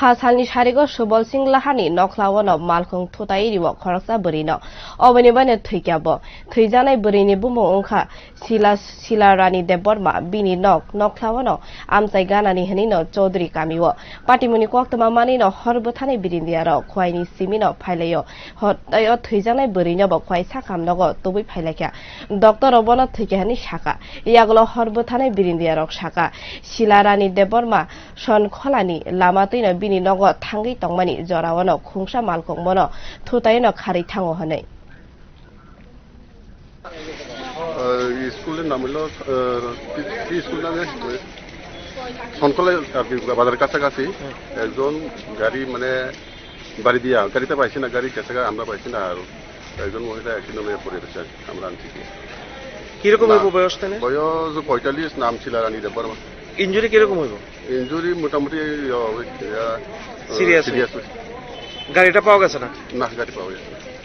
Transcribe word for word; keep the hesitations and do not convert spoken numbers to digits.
Pha salni sarigo Subol Singh Lahani nokhla-o no malkhung thutai rio khoroksa bwrwino. Oboni baino thwikya bo. Thwijaknai bwrwini bumung wngkha Sila, Sila Rani Debbarma. Bini nok nokhla-o no amchai ganani hwnwi no Chaudhary kamio. Patimuni koktwma manwi no hor bwthanai birindiyarok Khwaini simino phailaio. Hor, tei o thwijaknai bwrwino bo Khwai sakam nogo tubui phailaikha. Doctor o bono thwikha hwnwi saka. Yagulo hor bwthanai birindiyarok saka, Sila Rani Debbarma Sonkholani lama twino bini nogo thangwi tongmani jorao no khungsa malkung bono thutaino kharwi thango hwnwi. স্কুলের নাম হলো কি স্কুল নামে? শঙ্কলা আর কি, বাজারের কাছাকাছি। একজন গাড়ি মানে বাড়ি দিয়া গাড়িতে পাইছি না, গাড়ি গেছে গা, আমরা পাইছি না। আর একজন মহিলা অ্যাক্সিডেন্ট হয়ে পড়ে রয়েছে, আমরা আনছি কি। কিরকম না। হইব বয়স তাহলে? বয়স পঁয়তাল্লিশ, নাম ছিল রানী দেববর্মা। ইনজুরি কিরকম হইব? ইনজুরি মোটামুটি, ইয়া, ওই, ইয়া, সিরিয়াস সিরিয়াস। গাড়িটা পাওয়া গেছে না? না, গাড়ি পাওয়া গেছে না।